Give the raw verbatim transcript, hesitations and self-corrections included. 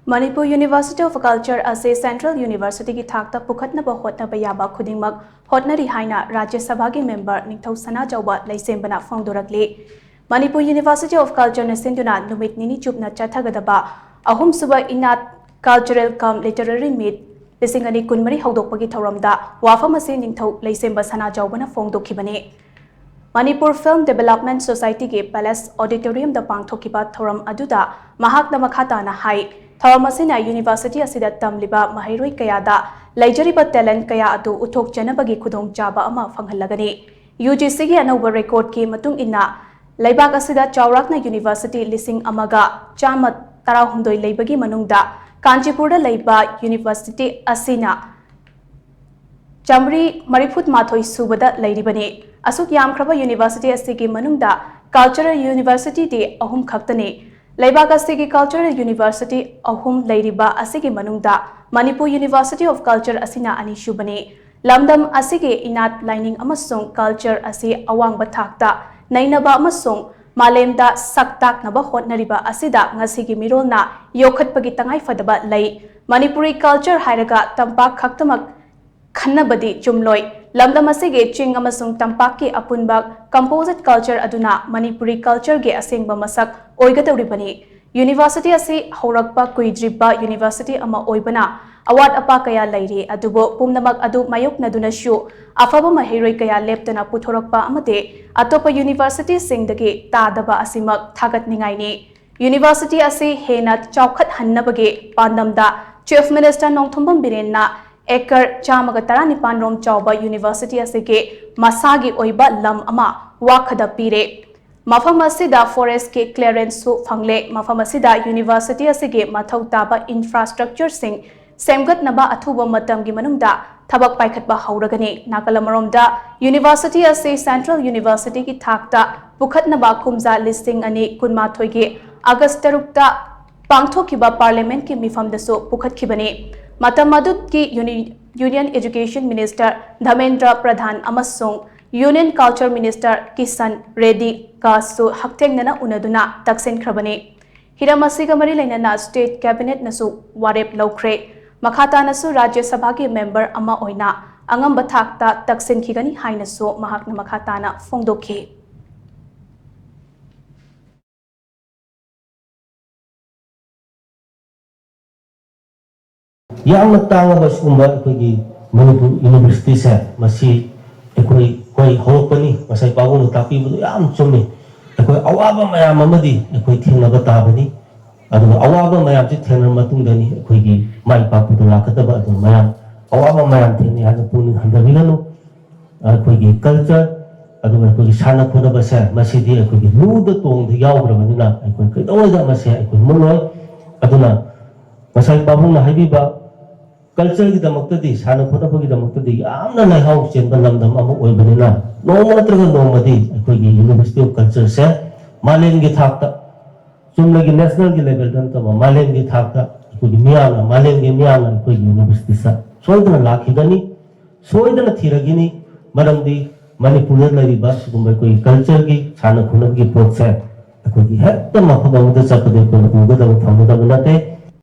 Manipur University of Culture ꯑꯁꯤ Central Universityꯒꯤ ꯊꯥꯛꯇ ꯄꯨꯈꯠꯅꯕ ꯍꯣꯠꯅꯕ ꯌꯥꯕ ꯈꯨꯗꯤꯡꯃꯛ ꯍꯣꯠꯅꯔꯤ ꯍꯥꯏꯅ ꯔꯥꯖ꯭ꯌ ꯁꯚꯥꯒꯤ member ꯅꯤꯡꯊꯧ ꯁꯅꯥꯖꯥꯎꯕ ꯂꯩꯁꯦꯝꯕꯅ ꯐꯣꯡꯗꯣꯔꯛꯂꯤ꯫ ꯃꯅꯤꯄꯨꯔ University of Cultureꯅ ꯁꯤꯟꯗꯨꯅ ꯅꯨꯃꯤꯠ ꯅꯤꯅꯤ ꯆꯨꯞꯅ ꯆꯠꯊꯒꯗꯕ ꯑꯍꯨꯝꯁꯨꯕ ꯏꯅꯥꯠ Cultural cum Literary Meet ꯂꯤꯁꯤꯡ ꯑꯅꯤ ꯀꯨꯟꯃꯔꯤ ꯍꯧꯗꯣꯛꯄꯒꯤ ꯊꯧꯔꯝꯗ ꯋꯥꯐꯝ ꯑꯁꯤ ꯅꯤꯡꯊꯧ ꯂꯩꯁꯦꯝꯕ ꯁꯅꯥꯖꯥꯎꯕꯅ ꯐꯣꯡꯗꯣꯛꯈꯤꯕꯅꯤ꯫ ꯃꯅꯤꯄꯨꯔ Film Development Societyꯒꯤ Palace Auditoriumꯗ ꯄꯥꯡꯊꯣꯛꯈꯤꯕ ꯊꯧꯔꯝ ꯑꯗꯨꯗ ꯃꯍꯥꯛꯅ ꯃꯈꯥ ꯇꯥꯅ ꯍꯥꯏ, ꯊꯧꯔꯝ ꯑꯁꯤꯅ university ꯑꯁꯤꯗ ꯇꯝꯂꯤꯕ ꯃꯍꯩꯔꯣꯏ ꯀꯌꯥꯗ ꯂꯩꯖꯔꯤꯕ talent ꯀꯌꯥ ꯑꯗꯨ ꯎꯠꯊꯣꯛꯆꯅꯕꯒꯤ ꯈꯨꯗꯣꯡꯆꯥꯕ ꯑꯃ ꯐꯪꯍꯜꯂꯒꯅꯤ꯫ UGCꯒꯤ ꯑꯅꯧꯕ recordꯀꯤ ꯃꯇꯨꯡ ꯏꯟꯅ, ꯂꯩꯕꯥꯛ ꯑꯁꯤꯗ ꯆꯥꯎꯔꯥꯛꯅ university ꯂꯤꯁꯤꯡ ꯑꯃꯒ ꯆꯥꯝꯃ ꯇꯔꯥꯍꯨꯝꯗꯣꯏ ꯂꯩꯕꯒꯤ ꯃꯅꯨꯡꯗ ꯀꯥꯟꯆꯤꯄꯨꯔꯗ ꯂꯩꯕ university ꯑꯁꯤꯅ ꯆꯥꯃꯔꯤ ꯃꯔꯤꯐꯨ ꯃꯥꯊꯣꯏ ꯁꯨꯕꯗ ꯂꯩꯔꯤꯕꯅꯤ꯫ ꯑꯁꯨꯛ ꯌꯥꯝꯈ꯭ꯔꯕ university ꯑꯁꯤꯒꯤ ꯃꯅꯨꯡꯗ cultural universityꯗꯤ ꯑꯍꯨꯝ ꯈꯛꯇꯅꯤ꯫ ꯂꯩꯕꯥꯛ ꯑꯁꯤꯒꯤ cultural university ꯑꯍꯨꯝ ꯂꯩꯔꯤꯕ ꯑꯁꯤꯒꯤ ꯃꯅꯨꯡꯗ ꯃꯅꯤꯄꯨꯔ University of Culture ꯑꯁꯤꯅ ꯑꯅꯤꯁꯨꯕꯅꯤ꯫ ꯂꯝꯗꯝ ꯑꯁꯤꯒꯤ ꯏꯅꯥꯠ, ꯂꯥꯏꯅꯤꯡ ꯑꯃꯁꯨꯡ culture ꯑꯁꯤ ꯑꯋꯥꯡꯕ ꯊꯥꯛꯇ ꯅꯩꯅꯕ ꯑꯃꯁꯨꯡ ꯃꯥꯂꯦꯝꯗ ꯁꯛ ꯇꯥꯛꯅꯕ ꯍꯣꯠꯅꯔꯤꯕ ꯑꯁꯤꯗ ꯉꯁꯤꯒꯤ ꯃꯤꯔꯣꯜꯅ ꯌꯣꯛꯈꯠꯄꯒꯤ ꯇꯉꯥꯏꯐꯗꯕ ꯂꯩ꯫ ꯃꯅꯤꯄꯨꯔꯤ culture ꯍꯥꯏꯔꯒ ꯇꯝꯄꯥꯛ ꯈꯛꯇꯃꯛ ꯈꯟꯅꯕꯗꯤ ꯆꯨꯝꯂꯣꯏ꯫ ꯂꯝꯗꯝ ꯑꯁꯤꯒꯤ ꯆꯤꯡ ꯑꯃꯁꯨꯡ ꯇꯝꯄꯥꯛꯀꯤ ꯑꯄꯨꯟꯕ composite culture ꯑꯗꯨꯅ ꯃꯅꯤꯄꯨꯔꯤ cultureꯒꯤ ꯑꯁꯦꯡꯕ ꯃꯁꯛ ꯑꯣꯏꯒꯗꯧꯔꯤꯕꯅꯤ꯫ University ꯑꯁꯤ ꯍꯧꯔꯛꯄ ꯀꯨꯏꯗ꯭ꯔꯤꯕ university ꯑꯃ ꯑꯣꯏꯕꯅ ꯑꯋꯥꯠ ꯑꯄꯥ ꯀꯌꯥ ꯂꯩꯔꯤ, ꯑꯗꯨꯕꯨ ꯄꯨꯝꯅꯃꯛ ꯑꯗꯨ ꯃꯥꯌꯣꯛꯅꯗꯨꯅꯁꯨ ꯑꯐꯕ ꯃꯍꯩꯔꯣꯏ ꯀꯌꯥ ꯂꯦꯞꯇꯅ ꯄꯨꯊꯣꯔꯛꯄ ꯑꯃꯗꯤ ꯑꯇꯣꯞꯄ universityꯁꯤꯡꯗꯒꯤ ꯇꯥꯗꯕ ꯑꯁꯤꯃꯛ ꯊꯥꯒꯠꯅꯤꯡꯉꯥꯏꯅꯤ꯫ University ꯑꯁꯤ ꯍꯦꯟꯅ ꯆꯥꯎꯈꯠꯍꯟꯅꯕꯒꯤ ꯄꯥꯟꯗꯝꯗ Chief Minister ꯅꯣꯡꯊꯣꯝꯕꯝ ꯕꯤꯔꯦꯟꯅ acre ꯆꯥꯝꯃꯒ ꯇꯔꯥꯅꯤꯄꯥꯟ ꯔꯣꯝ ꯆꯥꯎꯕ university ꯑꯁꯤꯒꯤ ꯃꯁꯥꯒꯤ ꯑꯣꯏꯕ ꯂꯝ ꯑꯃ ꯋꯥꯈꯗ ꯄꯤꯔꯦ꯫ ꯃꯐꯝ ꯑꯁꯤꯗ forestꯀꯤ clearanceꯁꯨ ꯐꯪꯂꯦ꯫ ꯃꯐꯝ ꯑꯁꯤꯗ university ꯑꯁꯤꯒꯤ ꯃꯊꯧ ꯇꯥꯕ infrastructureꯁꯤꯡ ꯁꯦꯝꯒꯠꯅꯕ ꯑꯊꯨꯕ ꯃꯇꯝꯒꯤ ꯃꯅꯨꯡꯗ ꯊꯕꯛ ꯄꯥꯏꯈꯠꯄ ꯍꯧꯔꯒꯅꯤ꯫ ꯅꯥꯀꯜ ꯑꯃꯔꯣꯝꯗ, university ꯑꯁꯤ Central Universityꯒꯤ ꯊꯥꯛꯇ ꯄꯨꯈꯠꯅꯕ ꯀꯨꯝꯖꯥ ꯂꯤꯁꯤꯡ ꯑꯅꯤ ꯀꯨꯟꯃꯥꯊꯣꯏꯒꯤ August ꯇꯔꯨꯛꯇ ꯄꯥꯡꯊꯣꯛꯈꯤꯕ Parliamentꯀꯤ ꯃꯤꯐꯝꯗꯁꯨ ꯄꯨꯈꯠꯈꯤꯕꯅꯤ꯫ ꯃꯇꯝ ꯑꯗꯨꯒꯤ Uni-, Union Education Minister Dharmendra ꯄ꯭ꯔꯙꯥꯟ ꯑꯃꯁꯨꯡ Union Culture Minister ꯀꯤꯁꯟ ꯔꯦꯗꯤꯒꯁꯨ ꯍꯛꯊꯦꯡꯅꯅ ꯎꯅꯗꯨꯅ ꯇꯛꯁꯤꯟꯈ꯭ꯔꯕꯅꯤ꯫ ꯍꯤꯔꯝ ꯑꯁꯤꯒ ꯃꯔꯤ ꯂꯩꯅꯅ ꯁ꯭ꯇꯦꯠ ꯀꯦꯕꯤꯅꯦꯠꯅꯁꯨ ꯋꯥꯔꯦꯞ ꯂꯧꯈ꯭ꯔꯦ꯫ ꯃꯈꯥ ꯇꯥꯅꯁꯨ ꯔꯥꯖ꯭ꯌ ꯁꯚꯥꯒꯤ ꯃꯦꯝꯕꯔ ꯑꯃ ꯑꯣꯏꯅ ꯑꯉꯝꯕ ꯊꯥꯛꯇ ꯇꯛꯁꯤꯟꯈꯤꯒꯅꯤ ꯍꯥꯏꯅꯁꯨ ꯃꯍꯥꯛꯅ ꯃꯈꯥ ꯇꯥꯅ ꯐꯣꯡꯗꯣꯛꯈꯤ꯫ ꯌꯥꯝꯅ ꯇꯥꯡꯉꯕ ꯁꯤꯒꯨꯝꯕ ꯑꯩꯈꯣꯏꯒꯤ ꯃꯅꯤꯄꯨꯔ ꯌꯨꯅꯤꯚꯔꯁꯤꯇꯤꯁꯦ, ꯃꯁꯤ ꯑꯩꯈꯣꯏ, ꯍꯣꯏ, ꯍꯧꯔꯛꯄꯅꯤ, ꯉꯁꯥꯏ ꯄꯥꯕꯨꯡꯅ ꯇꯥꯛꯄꯤꯕꯗꯣ ꯌꯥꯝ ꯆꯨꯝꯃꯤ꯫ ꯑꯩꯈꯣꯏ ꯑꯋꯥꯕ ꯃꯌꯥꯝ ꯑꯃꯗꯤ ꯑꯩꯈꯣꯏ ꯊꯦꯡꯅꯕ ꯇꯥꯕꯅꯤ꯫ ꯑꯗꯨꯒ ꯑꯋꯥꯕ ꯃꯌꯥꯝꯁꯤ ꯊꯦꯡꯅꯔ ꯃꯇꯨꯡꯗꯅꯤ ꯑꯩꯈꯣꯏꯒꯤ ꯃꯥꯏ ꯄꯥꯛꯄꯗꯨ ꯂꯥꯛꯀꯗꯕ꯫ ꯑꯗꯨ ꯃꯌꯥꯝ ꯑꯋꯥꯕ ꯃꯌꯥꯝ ꯊꯦꯡꯅꯩ ꯍꯥꯏꯅ ꯄꯨꯛꯅꯤꯡ ꯍꯟꯊꯕꯤꯒꯅꯨ꯫ ꯑꯩꯈꯣꯏꯒꯤ ꯀꯜꯆꯔ, ꯑꯗꯨꯒ ꯑꯩꯈꯣꯏꯒꯤ ꯁꯥꯟꯅ ꯈꯣꯠꯅꯕꯁꯦ, ꯃꯁꯤꯗꯤ ꯑꯩꯈꯣꯏꯒꯤ ꯂꯨꯗ ꯇꯣꯡꯗ ꯌꯥꯎꯈ꯭ꯔꯕꯅꯤꯅ ꯑꯩꯈꯣꯏ ꯀꯩꯗꯧꯉꯩꯗ ꯃꯁꯦ ꯑꯩꯈꯣꯏ ꯃꯨꯠꯂꯣꯏ꯫ ꯑꯗꯨꯅ ꯉꯁꯥꯏ ꯄꯥꯕꯨꯡꯅ ꯍꯥꯏꯕꯤꯕ ꯀꯜꯆꯔꯒꯤꯗꯃꯛꯇꯗꯤ, ꯁꯥꯟꯅ ꯈꯣꯠꯅꯕꯒꯤꯗꯃꯛꯇꯗꯤ ꯌꯥꯝꯅ ꯂꯩꯍꯥꯎ ꯆꯦꯟꯕ ꯂꯝꯗꯝ ꯑꯃ ꯑꯣꯏꯕꯅꯤꯅ, ꯅꯣꯡꯃ ꯅꯠꯇ꯭ꯔꯒ ꯅꯣꯡꯃꯗꯤ ꯑꯩꯈꯣꯏꯒꯤ University of Culture ꯁꯦ ꯃꯥꯂꯦꯝꯒꯤ ꯊꯥꯛꯇ, ꯆꯨꯝꯅꯒꯤ ꯅꯦꯁꯅꯦꯜꯒꯤ ꯂꯦꯚꯦꯜꯗ ꯅꯠꯇꯕ ꯃꯥꯂꯦꯝꯒꯤ ꯊꯥꯛꯇ ꯑꯩꯈꯣꯏꯒꯤ ꯃꯤꯌꯥꯝꯅ, ꯃꯥꯂꯦꯝꯒꯤ ꯃꯤꯌꯥꯝꯅ ꯑꯩꯈꯣꯏꯒꯤ ꯌꯨꯅꯤꯚꯔꯁꯤꯇꯤꯁꯤꯗ ꯁꯣꯏꯗꯅ ꯂꯥꯛꯈꯤꯒꯅꯤ, ꯁꯣꯏꯗꯅ ꯊꯤꯔꯒꯅꯤ꯫ ꯃꯔꯝꯗꯤ ꯃꯅꯤꯄꯨꯔꯗ ꯂꯩꯔꯤꯕ ꯁꯤꯒꯨꯝꯕ ꯑꯩꯈꯣꯏꯒꯤ ꯀꯜꯆꯔꯒꯤ, ꯁꯥꯟꯅ ꯈꯣꯠꯅꯕꯒꯤ ꯄꯣꯠꯁꯦ ꯑꯩꯈꯣꯏꯒꯤ ꯍꯦꯛꯇ ꯃꯐꯝ ꯑꯃꯗ ꯆꯠꯄꯗ ꯑꯩꯈꯣꯏꯅ ꯎꯒꯗꯕ, ꯐꯪꯒꯗꯕ ꯅꯠꯇꯦ꯫